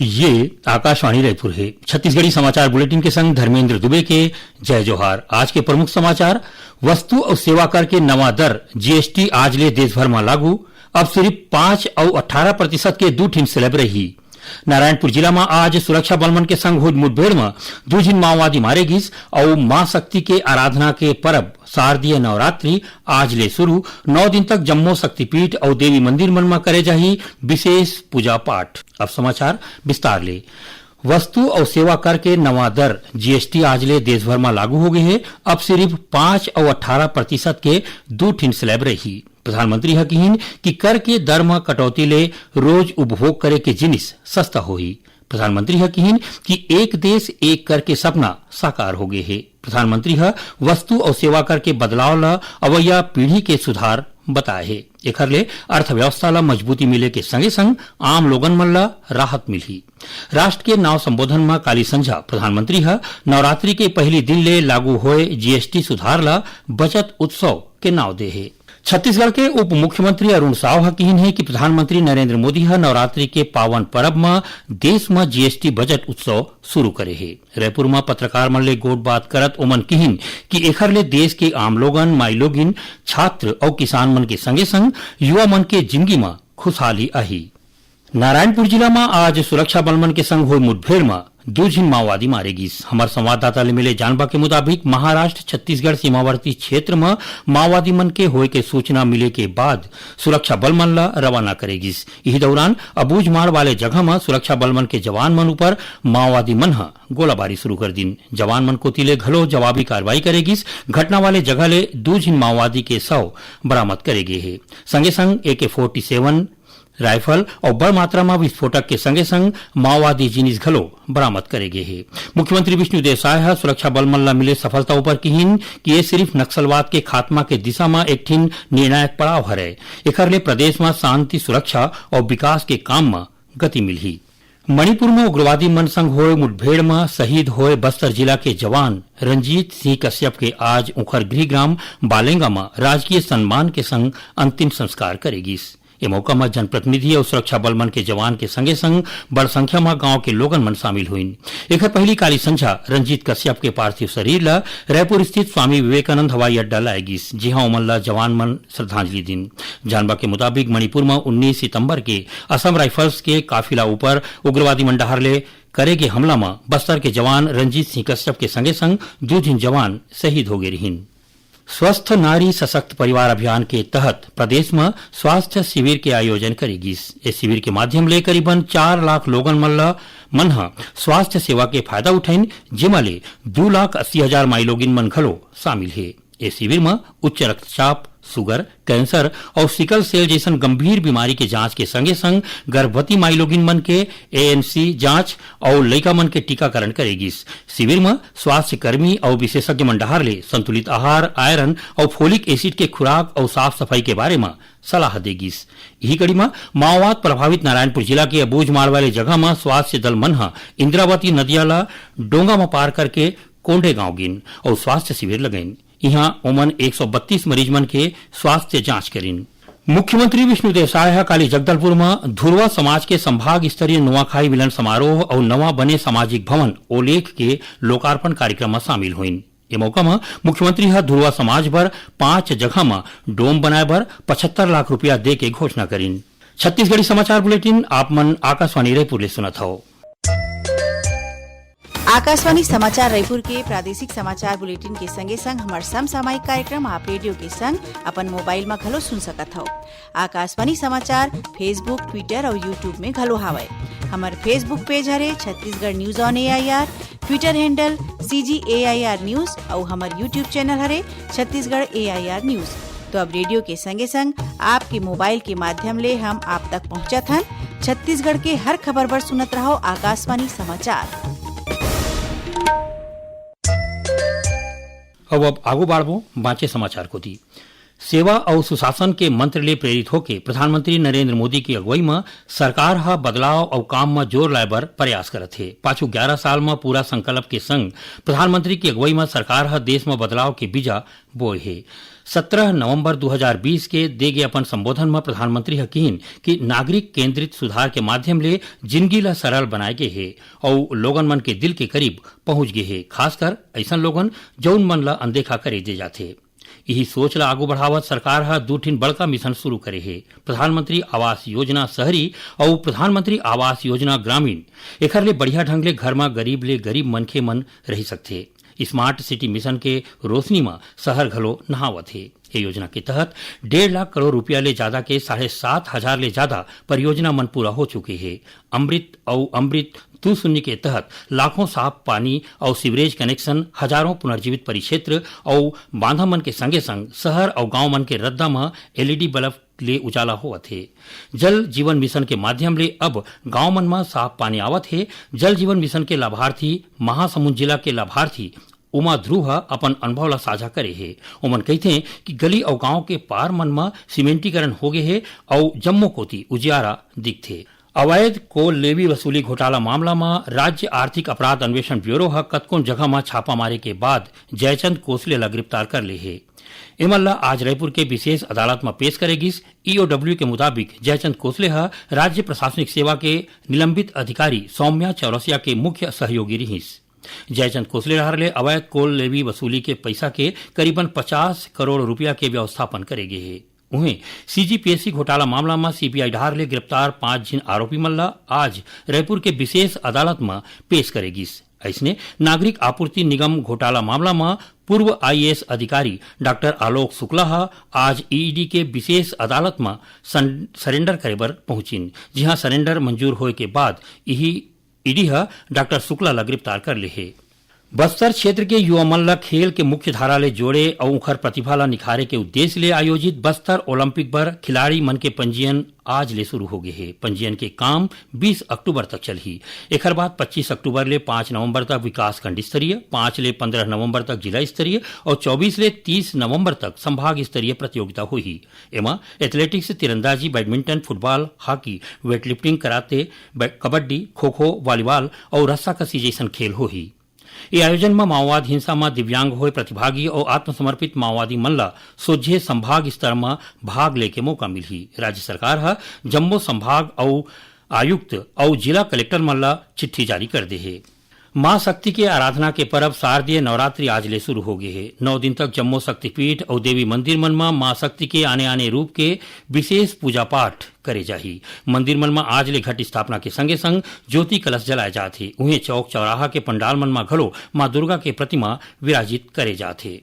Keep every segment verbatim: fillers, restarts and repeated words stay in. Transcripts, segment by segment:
ये आकाशवाणी रायपुर हे। छत्तीसगढ़ी समाचार बुलेटिन के संग धर्मेंद्र दुबे के जय जोहार। आज के प्रमुख समाचार। वस्तु अउ सेवा कर के नवा दर, जीएसटी, आज ले देश भर म लागू। अब सिरिफ पाँच अउ अट्ठारह प्रतिशत के दू ठिन स्लैब रही। नारायणपुर जिला म आज सुरक्षा बल मन के संग होइस मुठभेड़ म दू झिन माओवादी मारे गिस अउ मां शक्ति के आराधना के परब शारदीय नवरात्रि आज ले शुरू। नौ दिन तक जम्मो शक्तिपीठ अउ देवी मंदिर मन म करे जाही विशेष पूजा पाठ। अब समाचार विस्तार ले। वस्तु अउ सेवा कर के नवा दर, जीएसटी, आज ले देश भर म लागू हो गे हे। अब सिरिफ पाँच अउ अट्ठारह प्रतिशत के दू ठिन स्लैब रही। प्रधानमंत्री ह किहिन कि कर के दर म कटौती ले रोज उपभोग करे के जिनिस सस्ता होही। प्रधानमंत्री ह किहिन कि एक देश एक कर के सपना साकार हो गे हे। प्रधानमंत्री ह वस्तु अउ सेवा कर के बदलाव ल अवइया पीढ़ी के सुधार बताए हे। एखर ले अर्थव्यवस्था ल मजबूती मिले के संगे संग आम लोगन मन ल राहत मिलही। राष्ट्र के नाव संबोधन म काली संझा प्रधानमंत्री ह नवरात्रि के पहिली दिन ले लागू होए जीएसटी सुधार ल बचत उत्सव के नाव दे हे। छत्तीसगढ़ के उप मुख्यमंत्री अरुण साव ह किहिन हे कि प्रधानमंत्री नरेंद्र मोदी ह नवरात्रि के पावन परब म देश म जीएसटी बचत उत्सव शुरू करे हे। रायपुर म पत्रकार मन ले गोठबात करत ओमन किहिन कि एखर ले देश के आम लोगन, माईलोगिन, छात्र अउ किसान मन के संगे संग युवा मन के जिनगी म खुशहाली आही। नारायणपुर जिला म आज सुरक्षा बल मन के संग होए मुठभेड़ म दू झिन माओवादी मारे गिस। हमर संवाददाता ले मिले जानबा के मुताबिक महाराष्ट्र छत्तीसगढ़ सीमावर्ती क्षेत्र म माओवादी मन के होए के सूचना मिले के बाद सुरक्षा बल मन ल रवाना करे गिस। इही दौरान अबूझमाड़ वाले जगह म सुरक्षा बल मन के जवान मन ऊपर माओवादी मन ह गोलाबारी शुरू कर दिन। जवान मन कोति ले घलो जवाबी कार्रवाई करे गिस। घटना वाले जगह ले दू झिन माओवादी के शव बरामद करे गे हे। संगे संग एके फोर्टी सेवन राइफल अउ बड़ मात्रा म विस्फोटक के संगे संग माओवादी जिनिस घलो बरामद करे गे हे। मुख्यमंत्री विष्णुदेव साय ह सुरक्षा बल मन ल मिले सफलता ऊपर किहिन कि ये सिरिफ नक्सलवाद के खात्मा के दिशा म एक ठिन निर्णायक पड़ाव हरय। एखर ले प्रदेश म शांति, सुरक्षा अउ विकास के काम म गति मिलही। मणिपुर म उग्रवादी मन संग होए मुठभेड़ म शहीद होए बस्तर जिला के जवान रंजीत सिंह कश्यप के आज उंखर गृह ग्राम बालेंगा म राजकीय सम्मान के संग अंतिम संस्कार करे गिस। ए मौका म जनप्रतिनिधि अउ सुरक्षा बल मन के जवान के संगे संग बड़ संख्या म गांव के लोगन मन शामिल होइन। एखर पहिली काली संझा रंजीत कश्यप के पार्थिव शरीर ल रायपुर स्थित स्वामी विवेकानंद हवाई अड्डा लाए गिस, जिहां ओमन ल जवान मन श्रद्धांजलि दिन। जानबा के मुताबिक, मणिपुर म उन्नीस सितंबर के असम राइफल्स के काफिला ऊपर उग्रवादी मन डहार ले करे गे हमला म बस्तर के जवान रंजीत सिंह कश्यप के संगे संग दू झिन जवान शहीद हो गे रिहिन। स्वस्थ नारी सशक्त परिवार अभियान के तहत प्रदेश म स्वास्थ्य शिविर के आयोजन करे गिस। ए शिविर के माध्यम ले करीबन चार लाख लोगन मन ल, मन ह स्वास्थ्य सेवा के फायदा उठाइन, जेमा ले दू लाख अस्सी हजार माईलोगिन मन घलो शामिल हे। ए शिविर म उच्च रक्तचाप, सुगर, कैंसर अउ सिकल सेल जइसन गंभीर बीमारी के जांच के संगे संग गर्भवती माईलोगिन मन के एएनसी जांच अउ लइका मन के टीकाकरण करे गिस। शिविर म स्वास्थ्य कर्मी अउ विशेषज्ञ मन डहार ले संतुलित आहार, आयरन अउ फोलिक एसिड के खुराक अउ साफ सफाई के बारे म सलाह दे गिस। इही कड़ी म माओवाद प्रभावित नारायणपुर जिला के अबूझमाड़ वाले जगह म स्वास्थ्य दल मन ह इंद्रावती नदिया ल डोंगा म पार करके कोंडे गांव गिन अउ स्वास्थ्य शिविर लगइन। इहां ओमन एक सौ बत्तीस मरीज मन के स्वास्थ्य जांच करिन। मुख्यमंत्री विष्णुदेव साय ह काली जगदलपुर म धुरवा समाज के संभाग स्तरीय नुआखाई मिलन समारोह अउ नवा बने सामाजिक भवन ओलेख के लोकार्पण कार्यक्रम म शामिल होइन। ए मौका म मुख्यमंत्री ह धुरवा समाज बर पांच जगह म डोम बनाए बर पचहत्तर लाख रुपया दे के घोषणा करिन। छत्तीसगढ़ी समाचार बुलेटिन आप मन आकाशवाणी रायपुर ले सुनत हव। आकाशवाणी समाचार रायपुर के प्रादेशिक समाचार बुलेटिन के संगे संग हमर समसामयिक कार्यक्रम आप रेडियो के संग अपन मोबाइल म घलो सुन सकत हव। आकाशवाणी समाचार Facebook, Twitter अउ YouTube में घलो हावय। हमर Facebook पेज हरे Chhattisgarh news on AIR, Twitter handle CG AIR news अउ हमर YouTube चैनल हरे छत्तीसगढ़ एआईआर न्यूज। तो अब रेडियो के संगे संग आपके मोबाइल के माध्यम ले हम आप तक पहुंचत हन। छत्तीसगढ़ के हर खबर बर सुनत रहव आकाशवाणी समाचार। अब, अब आगू बाढ़बो बांचे समाचार कोती। सेवा अउ सुशासन के मंत्र ले प्रेरित होके प्रधानमंत्री नरेंद्र मोदी की अगुवई म सरकार ह बदलाव अउ काम म जोर लाए बर प्रयास करत हे। पाछू ग्यारह साल म पूरा संकल्प के संग प्रधानमंत्री की अगुवई म सरकार ह देश म बदलाव के बीजा बोए हे। सत्रह नवंबर दू हजार बीस के दे गे अपन संबोधन म प्रधानमंत्री ह किहिन कि नागरिक केंद्रित सुधार के माध्यम ले जिनगी ल सरल बनाए गे हे अउ लोगन मन के दिल के करीब पहुंच गे हे, खासकर अइसन लोगन जउन मन ल अनदेखा करे दे जाथे। इही सोच ल आगू बढ़ावत सरकार ह दू ठिन बड़का मिशन शुरू करे हे, प्रधानमंत्री आवास योजना शहरी अउ प्रधानमंत्री आवास योजना ग्रामीण। एखर ले बढ़िया ढंग ले घर म गरीब ले गरीब मनखे मन रहि सकथे। स्मार्ट सिटी मिशन के रोशनी म शहर घलो नहावत हे। ये योजना के तहत डेढ़ लाख करोड़ रुपया ले जादा के साढ़े सात हजार ले जादा परियोजना मन पूरा हो चुके हे। अमृत अउ अमृत दू शून्य के तहत लाखों साफ पानी अउ सीवरेज कनेक्शन, हजारों पुनर्जीवित परिक्षेत्र अउ बांधा मन के संगे संग शहर अउ गांव मन के रद्दा म एलईडी बल्ब ले उजाला होवत हे। जल जीवन मिशन के माध्यम ले अब गांव मन म साफ पानी आवत हे। जल जीवन मिशन के लाभार्थी महासमुंद जिला के लाभार्थी उमा ध्रुव ह अपन अनुभव ला साझा करे हे। ओमन कहिथे कि गली अउ गांव के पार मन म सीमेंटीकरण होगे हे अउ जम्मो कोती उजियारा दिखथे। अवैध कोल लेवी वसूली घोटाला मामला म राज्य आर्थिक अपराध अन्वेषण ब्यूरो ह कतकोन जगह म छापा मारे के बाद जयचंद कोसले ला गिरफ्तार कर ले हे। एमन ला आज रायपुर के विशेष अदालत म पेश करे गिस। ईओडब्ल्यू के मुताबिक जयचंद कोसले ह राज्य प्रशासनिक सेवा के निलंबित अधिकारी सौम्या चौरसिया के मुख्य सहयोगी रिहिस। जयचंद कोसले डहार ले अवैध कोल लेवी वसूली के पइसा के करीबन पचास करोड़ रुपया के व्यवस्थापन करे गे हे। उहें, सीजीपीएससी घोटाला मामला म सीबीआई डहार ले गिरफ्तार पांच झिन आरोपी मन ल आज रायपुर के विशेष अदालत म पेश करे गिस। अइसने, नागरिक आपूर्ति निगम घोटाला मामला म पूर्व आईएएस अधिकारी डॉक्टर आलोक शुक्ला ह आज ईडी के विशेष अदालत म सन-, सरेंडर करे बर पहुंचिन, जिहां सरेंडर मंजूर होए के बाद इही ईडी ह डॉक्टर शुक्ला ल गिरफ्तार कर ले हे। बस्तर क्षेत्र के युवा मन ल खेल के मुख्य धारा ले जोड़े अउ उंखर प्रतिभा ल निखारे के उद्देश्य ले आयोजित बस्तर ओलंपिक बर खिलाड़ी मन के पंजीयन आज ले शुरू हो गे हे। पंजीयन के काम बीस अक्टूबर तक चलही। एखर बाद पच्चीस अक्टूबर ले पाँच नवंबर तक विकासखंड स्तरीय, पाँच ले पंद्रह नवंबर तक जिला स्तरीय अउ चौबीस ले तीस नवंबर तक संभाग स्तरीय प्रतियोगिता होही। एमा एथलेटिक्स, तीरंदाजी, बैडमिंटन, फुटबॉल, हॉकी, वेटलिफ्टिंग, कराते, बै-, कबड्डी, खो-खो, वॉलीबॉल अउ रस्साकसी जइसन खेल होही। ये आयोजन म माओवाद हिंसा म दिव्यांग होए प्रतिभागी अउ आत्मसमर्पित माओवादी मन ल सोझे संभाग स्तर म भाग लेके मौका मिलही। राज्य सरकार ह जम्मो संभाग अउ आयुक्त अउ जिला कलेक्टर मन ल चिट्ठी जारी कर दे हे। मां शक्ति के आराधना के परब शारदीय नवरात्रि आज ले शुरू हो गे हे। नौ दिन तक जम्मो शक्तिपीठ अउ देवी मंदिर मन म मां शक्ति के आने-आने रूप के विशेष पूजा पाठ करे जाही। मंदिर मन म आज ले घट स्थापना के संगे-संग ज्योति कलश जलाए जात हे। उहें, चौक चौराहा के पंडाल मन म घलो मां दुर्गा के प्रतिमा विराजित करे जात हे।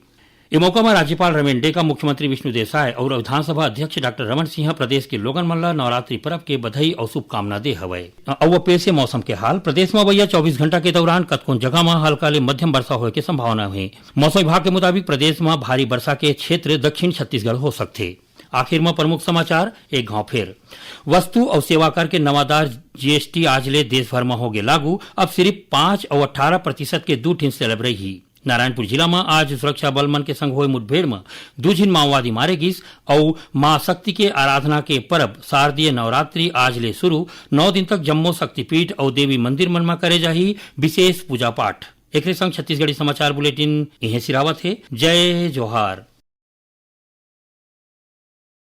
ए मौका म राज्यपाल रमेन डेका, मुख्यमंत्री विष्णुदेव साय अउ विधानसभा अध्यक्ष डॉक्टर रमन सिंह ह प्रदेश के लोगन मन ल नवरात्रि परब के बधाई अउ शुभकामना दे हवय। अउ अब पेश हे मौसम के हाल। प्रदेश म अवइया चौबीस घंटा के दौरान कतकोन जगह म हल्का ले मध्यम वर्षा होए के संभावना हे। मौसम विभाग के मुताबिक प्रदेश म भारी वर्षा के क्षेत्र दक्षिण छत्तीसगढ़ हो सकथे। आखिर म प्रमुख समाचार एक घाव फेर। वस्तु अउ सेवा कर के नवा दर जीएसटी आज ले देश भर म होगे लागू। अब सिरिफ पाँच अउ अट्ठारह प्रतिशत के दू ठिन स्लैब रही। नारायणपुर जिला म आज सुरक्षा बल मन के संग होए मुठभेड़ म दू झिन माओवादी मारे गिस अउ मां शक्ति के आराधना के परब शारदीय नवरात्रि आज ले शुरू। नौ दिन तक जम्मो शक्तिपीठ अउ देवी मंदिर मन म करे जाही विशेष पूजा पाठ। एकरे संग छत्तीसगढ़ी समाचार बुलेटिन इहें सिरावत हे। जय जोहार।